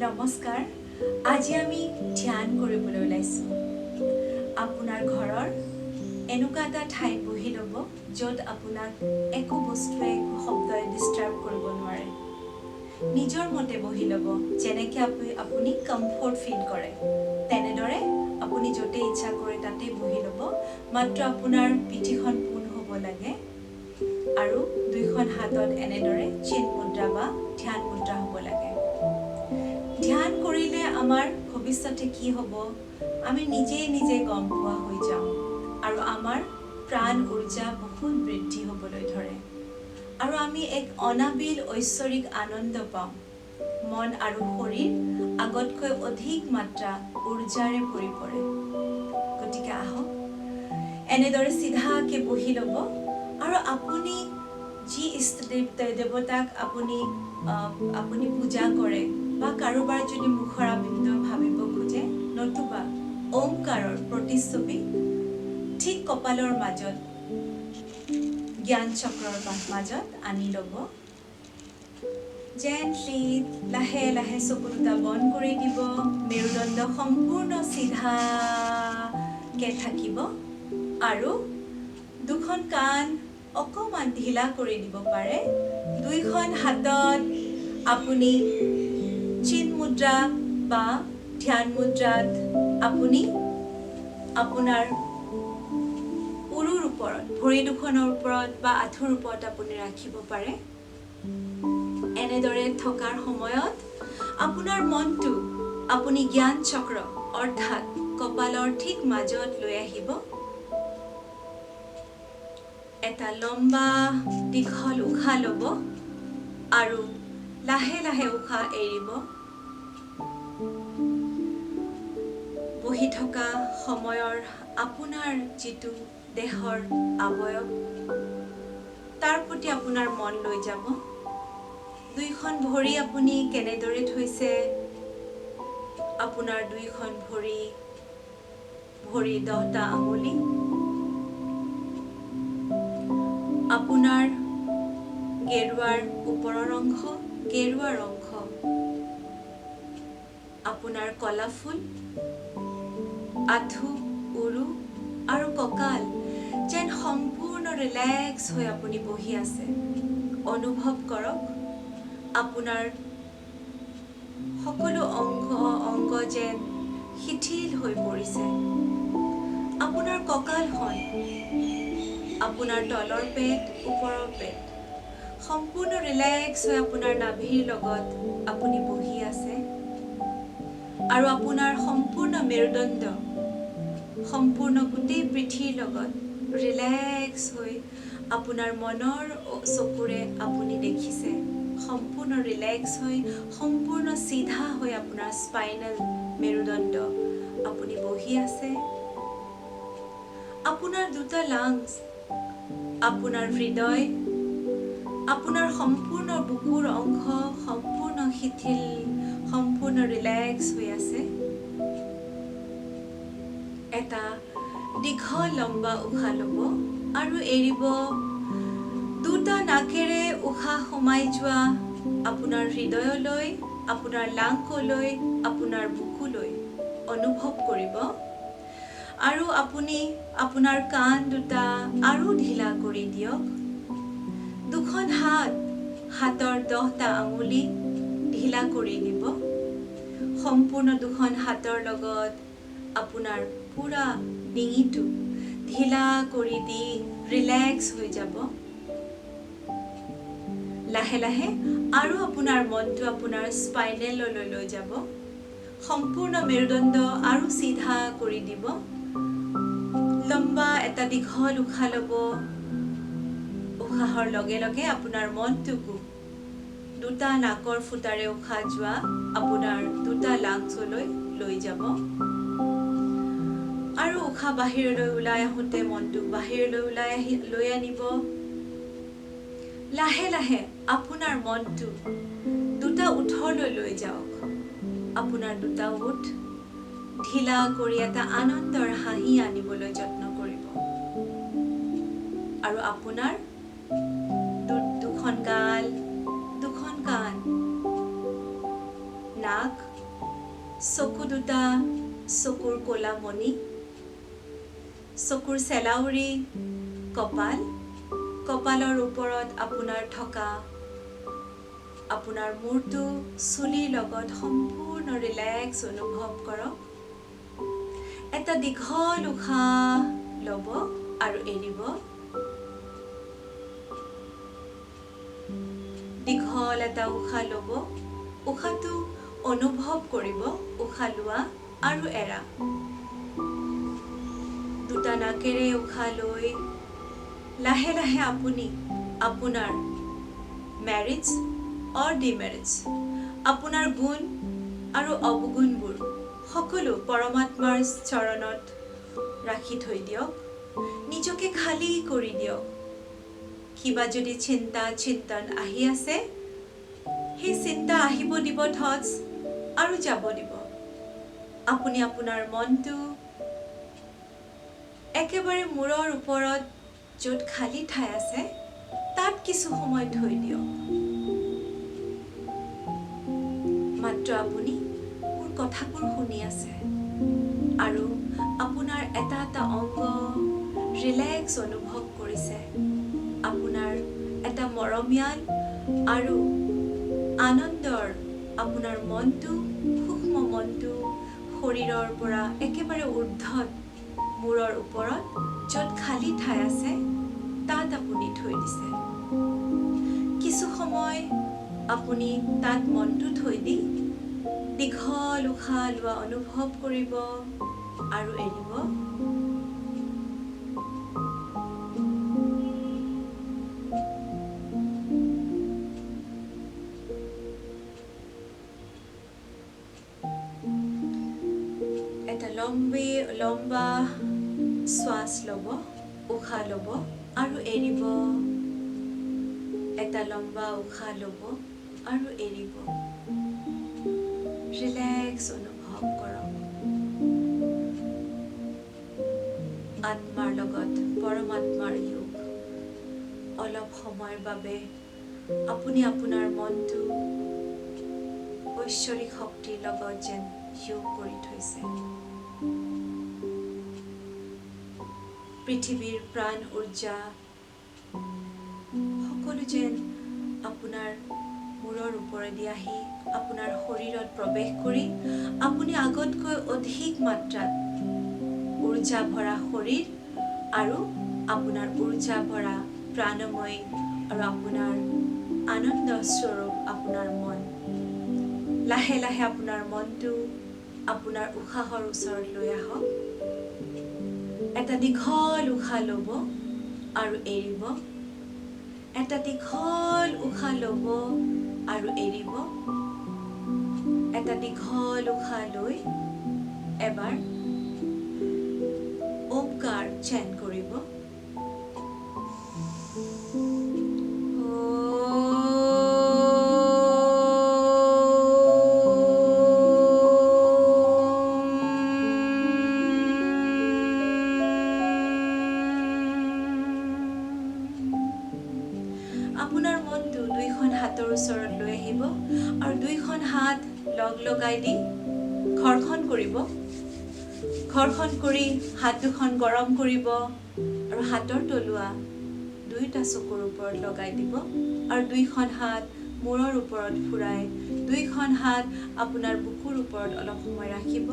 নমস্কাৰ। আজি আমি ধ্যান কৰিবলৈ ওলাইছোঁ। আপোনাৰ ঘৰৰ এনেকুৱা এটা ঠাইত বহি ল'ব য'ত আপোনাক একো বস্তুৱে, একো শব্দই ডিষ্টাৰ্ব কৰিব নোৱাৰে। নিজৰ মতে বহি ল'ব, যেনেকৈ আপুনি কমফৰ্ট ফিল কৰে তেনেদৰে আপুনি য'তেই ইচ্ছা কৰে তাতেই বহি ল'ব। মাত্ৰ আপোনাৰ পিঠিখন পোন হ'ব লাগে আৰু দুইখন হাতত এনেদৰে চিন মুদ্ৰা বা ধ্যান মুদ্ৰা হ'ব লাগে। ধ্যান কৰিলে আমাৰ ভৱিষ্যতে কি হ'ব আমি নিজেই নিজে গম পোৱা হৈ যাওঁ আৰু আমাৰ প্ৰাণ উৰ্জা বহুত বৃদ্ধি হ'বলৈ ধৰে আৰু আমি এক অনাবিল ঐশ্বৰিক আনন্দ পাওঁ। মন আৰু শৰীৰ আগতকৈ অধিক মাত্ৰা উৰ্জাৰে ভৰি পৰে। গতিকে আহক এনেদৰে চিধাকে বহি ল'ব আৰু আপুনি যি ইষ্ট দেৱতাক আপুনি পূজা কৰে বা কাৰোবাৰ যদি মুখৰ আবিন্দ ভাবিব খোজে, নতুবা ওমকাৰৰ প্ৰতিচ্ছবি ঠিক কপালৰ মাজত জ্ঞান চক্ৰৰ মাজত আনি ল'ব। জেণ্টলি লাহে লাহে চকু দুটা বন্ধ কৰি দিব। মেৰুদণ্ড সম্পূৰ্ণ চিধাকে থাকিব আৰু দুখন কাণ অকণমান ঢিলা কৰি দিব পাৰে। দুইখন হাতত আপুনি চিন মুদ্ৰা বা ধ্যান মুদ্ৰাত আপুনি আপোনাৰ উৰুৰ ওপৰত, ভৰি দুখনৰ ওপৰত বা আঁঠুৰ ওপৰত আপুনি ৰাখিব পাৰে। এনেদৰে থকাৰ সময়ত আপোনাৰ মনটো আপুনি জ্ঞান চক্ৰ অৰ্থাৎ কপালৰ ঠিক মাজত লৈ আহিব। এটা লম্বা দীঘল উশাহ ল'ব আৰু লাহে লাহে উশাহ এৰিব। বহি থকা সময়ৰ আপোনাৰ যিটো দেহৰ অৱয়ব তাৰ প্ৰতি আপোনাৰ মন লৈ যাব। দুইখন ভৰি আপুনি কেনেদৰে থৈছে, আপোনাৰ দুইখন ভৰি, ভৰি 10টা আঙুলি, আপোনাৰ গেৰুৱাৰ ওপৰৰ অংশ, গেৰুৱাৰ অংশ, আপোনাৰ কলাফুল, আঁঠু, উৰু আৰু কঁকাল যেন সম্পূৰ্ণ ৰিলেক্স হৈ আপুনি বহি আছে। অনুভৱ কৰক আপোনাৰ সকলো অংগ যেন শিথিল হৈ পৰিছে। আপোনাৰ কঁকালখন, আপোনাৰ তলৰ পেট, ওপৰৰ পেট সম্পূৰ্ণ ৰিলেক্স হৈ আপোনাৰ নাভিৰ লগত আপুনি বহি আছে আৰু আপোনাৰ সম্পূৰ্ণ মেৰুদণ্ড সম্পূৰ্ণ গোটেই পৃথিৱীৰ লগত ৰিলেক্স হৈ আপোনাৰ মনৰ চকুৰে আপুনি দেখিছে সম্পূৰ্ণ ৰিলেক্স হৈ সম্পূৰ্ণ চিধা হৈ আপোনাৰ স্পাইনেল মেৰুদণ্ড আপুনি বহি আছে। আপোনাৰ দুটা লাংছ, আপোনাৰ হৃদয়, আপোনাৰ সম্পূৰ্ণ বুকুৰ অংশ সম্পূৰ্ণ শিথিল, সম্পূৰ্ণ ৰিলেক্স হৈ আছে। এটা দীঘল লম্বা উশাহ ল'ব আৰু এৰিব। দুটা নাকেৰে উশাহ সোমাই যোৱা আপোনাৰ হৃদয়লৈ, আপোনাৰ লাংকলৈ, আপোনাৰ বুকুলৈ অনুভৱ কৰিব আৰু আপুনি আপোনাৰ কাণ দুটা আৰু ঢিলা কৰি দিয়ক। দুখন হাত, হাতৰ 10টা আঙুলি ঢিলা কৰি দিব। সম্পূৰ্ণ দুখন হাতৰ লগত আপোনাৰ পুৰা ডিঙিটো ঢিলা কৰি দি ৰিলেক্স হৈ যাব। লাহে লাহে আৰু আপোনাৰ মনটো আপোনাৰ স্পাইনেললৈ লৈ যাব। সম্পূৰ্ণ মেৰুদণ্ড আৰু চিধা কৰি দিব। লম্বা এটা দীঘল উশাহ ল'ব। উশাহৰ লগে লগে আপোনাৰ মনটোকো দুটা নাকৰ ফুটাৰে উশাহ যোৱা আপোনাৰ দুটা লাংছলৈ লৈ যাব আৰু উশাহ বাহিৰলৈ ওলাই আহোঁতে মনটোক বাহিৰলৈ ওলাই আহি লৈ আনিব। লাহে লাহে আপোনাৰ মনটো দুটা ওঠৰলৈ লৈ যাওক। আপোনাৰ দুটা ওঠ ঢিলা কৰি এটা আনন্দৰ হাঁহি আনিবলৈ যত্ন কৰিব আৰু আপোনাৰ দুখন গাল, দুখন কাণ, নাক, চকু দুটা, চকুৰ ক'লা মণি, চকুৰ চেলাউৰি, কপাল, কপালৰ ওপৰত আপোনাৰ থকা আপোনাৰ মূৰটো চুলিৰ লগত সম্পূৰ্ণ ৰিলেক্স অনুভৱ কৰক। এটা দীঘল উশাহ ল'ব আৰু এৰিব। দীঘল এটা উশাহ ল'ব, উশাহটো অনুভৱ কৰিব, উশাহ লোৱা আৰু এৰা। দুটা নাকেৰে উশাহ লৈ লাহে লাহে আপুনি আপোনাৰ মেৰিটছ অৰ ডিমেৰিটছ, আপোনাৰ গুণ আৰু অৱগুণবোৰ সকলো পৰমাত্মাৰ চৰণত ৰাখি থৈ দিয়ক। নিজকে খালী কৰি দিয়ক। কিবা যদি চিন্তা চিন্তন আহি আছে, সেই চিন্তা আহিব দিব, থটছ আৰু যাব দিব। আপুনি আপোনাৰ মনটো একেবাৰে মূৰৰ ওপৰত য'ত খালী ঠাই আছে তাত কিছু সময় থৈ দিয়ক। মাত্ৰ আপুনি মোৰ কথাবোৰ শুনি আছে আৰু আপোনাৰ এটা এটা অংগ ৰিলেক্স অনুভৱ কৰিছে। আপোনাৰ এটা মৰমীয়াল আৰু আনন্দৰ আপোনাৰ মনটো, সূক্ষ্ম মনটো শৰীৰৰ পৰা একেবাৰে ঊৰ্ধত মূৰৰ ওপৰত য'ত খালী ঠাই আছে তাত আপুনি থৈ দিছে। কিছু সময় আপুনি তাত মনটো থৈ দি দীঘল উশাহ লোৱা অনুভৱ কৰিব আৰু এৰিব। এটা লম্বা শ্বাস ল'ব, উশাহ ল'ব আৰু এৰিব। এটা লম্বা উশাহ ল'ব আৰু এৰিব। ৰিলেক্স অনুভৱ কৰক। আত্মাৰ লগত পৰমাত্মাৰ যোগ। অলপ সময়ৰ বাবে আপুনি আপোনাৰ মনটো ঐশ্বৰিক শক্তিৰ লগত যেন যোগ কৰি থৈছে। পৃথিৱীৰ প্ৰাণ উৰ্জা সকলো যেন আপোনাৰ মূৰৰ ওপৰেদি আহি আপোনাৰ শৰীৰত প্ৰৱেশ কৰি আপুনি আগতকৈ অধিক মাত্ৰাত উৰ্জা ভৰা শৰীৰ আৰু আপোনাৰ উৰ্জা ভৰা প্ৰাণময় আৰু আপোনাৰ আনন্দ স্বৰূপ আপোনাৰ মন। লাহে লাহে আপোনাৰ মনটো আপোনাৰ উশাহৰ ওচৰত লৈ আহক। এটা দীঘল উশাহ ল'ব আৰু এৰিব। এটা দীঘল উশাহ ল'ব আৰু এৰিব। এটা দীঘল উশাহ লৈ এবাৰ ওমকাৰ চেণ্ট কৰিব। আপোনাৰ মনটো দুইখন হাতৰ ওচৰত লৈ আহিব আৰু দুইখন হাত লগ লগাই দি ঘৰ্ষণ কৰিব। ঘৰ্ষণ কৰি হাত দুখন গৰম কৰিব আৰু হাতৰ তলুৱা দুয়োটা চকুৰ ওপৰত লগাই দিব আৰু দুইখন হাত মূৰৰ ওপৰত ফুৰাই দুইখন হাত আপোনাৰ বুকুৰ ওপৰত অলপ সময় ৰাখিব।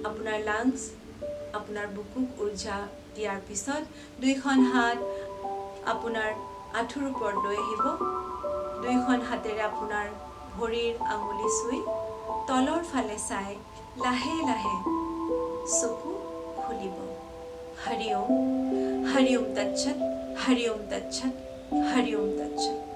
আপোনাৰ লাংছ, আপোনাৰ বুকুক উৰ্জা দিয়াৰ পিছত দুইখন হাত আপোনাৰ আঁঠুৰ ওপৰত লৈ আহিব। দুইখন হাতেৰে আপোনাৰ ভৰিৰ আঙুলি চুই তলৰ ফালে চাই লাহে লাহে চকু খুলিব। হৰি ওম, হৰি ওম তৎসৎ, হৰি ওম তৎসৎ, হৰি ওম তৎসৎ।